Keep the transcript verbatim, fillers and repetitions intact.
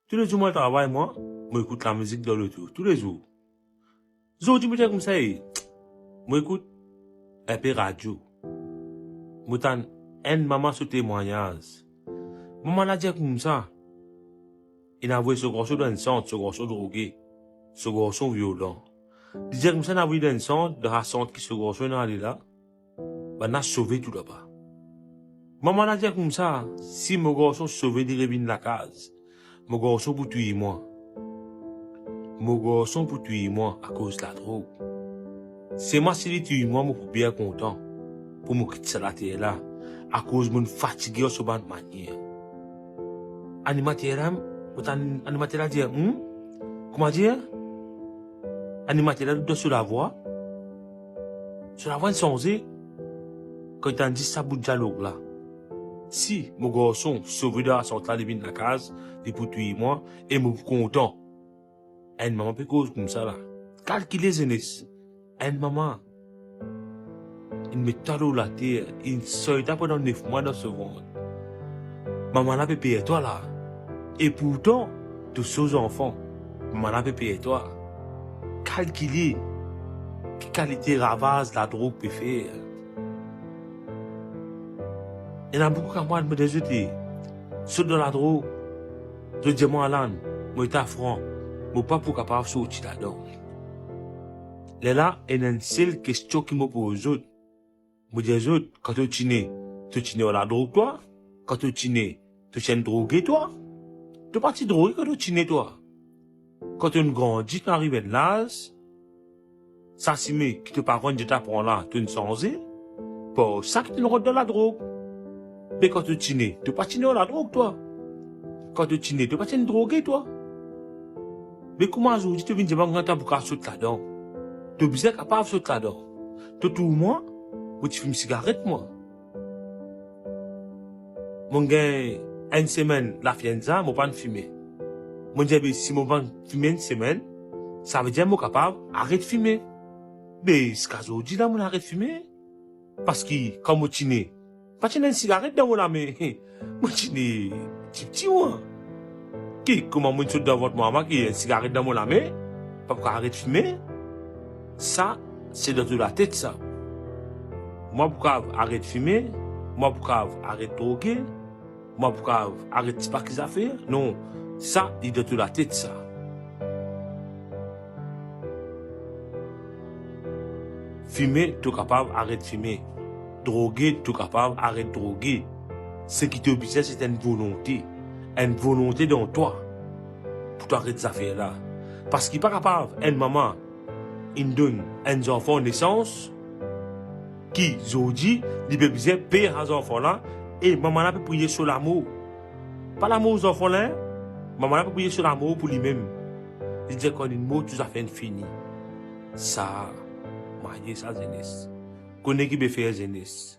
Toulezour mo al travay, mwa, mo ekout lamizik dan loto, toulezour. Zordi mo dir koumsa, e, mo ekout inpe radio. Mo tann enn mama so temwagnaz. Mama la dir koumsa, inn avoy so garson dan enn sant, so garson droge, so garson violan. Li dir koumsa, inn avoy dan enn sant, dan sa sant ki so garson inn ale la, bannla sove tou laba. Mama la dir koumsa, si mo garson sove, li revinn lakaz, mo garson pou touy mwa. Mo garson pou touy mwa akoz ladrog. Selman si li touy mwa, mo pou bien kontan, pou mo kit sa later la, akoz mo'nn fatige ar so bann manier. Animater la, mo tann animater la dir, hmm? Kouma dir? Animater la dan so lavwa. So lavwa inn sanze kan li tann dis sa bout dialog la. Si mo garson sove dan sa sant la, li vinn lakaz, li pou touy mwa, e mo pou kontan. Enn mama pe koz koumsa la. Kalkile, zenes. Enn mama inn met twa lor later, inn swiy twa pandan nef mwa dan so vant. Mama la pe per twa la. E pourtan, to so zanfan, mama la pe per twa. Kalkile ki kalite ravaz ladrog pe fer. Ena boukou kamarad, mo dir zot, e, sot dan ladrog, zot dir mwa, Alan, mo eta fran, mo pa pou kapav sorti ladan. Lerla ena enn sel kestion ki mo poz zot. Mo dir zot, kan to ti ne, to ti ne ar ladrog twa? Kan to ti ne, to ti enn droge twa? To pa ti droge kan to ti ne twa. Kan to'nn grandi, to'nn ariv enn laz, sa sime ki to paran inn dir twa pran la, to'nn sanze, par sa ki to'nn rant dan ladrog. Me kan to ti ne, to pa ti ne ar ladrog twa. Kan to ti ne, to pa ti enn droge twa. Me kouma zordi to vinn dir mwa, gagn twa pou kapav sot ladan? To bizin kapav sot ladan. To tour mwa, mo ti fim sigaret mwa. Mo gagn enn semenn lafienza, mo pa'nn fime. Mo dir, be si mo pa'nn fime enn semenn, savedir mo kapav aret fime. Be ziska zordi la, mo'nn aret fime. Parski kan mo ti ne, pa ti ena enn sigaret dan mo lame. Mo ti ne tipti mwa. Ki, kouma mo'nn sot dan vant mo mama ki enn sigaret dan mo lame, pa pou kapav aret fime? Sa, se dan to latet sa. Mwa pou kapav aret fime, mwa pou kapav aret droge, mwa pou kapav aret tipaki zafer. Non, sa, li dan to latet sa. Fime, to kapav aret fime. Droge, to kapav aret droge. Seki to bizin, se enn volonte. Enn volonte dan twa pou to aret zafer la. Parski pa kapav enn mama inn donn enn zanfan nesans, ki zordi li pe bizin per sa zanfan la, e mama la pe priye so lamor. Pa lamor zanfan la, mama la pe priye so lamor pou limem. Li dir, kan li'nn mor, tou zafer inn fini. Sa, maye sa zenes. Kone ki pe fer zenes.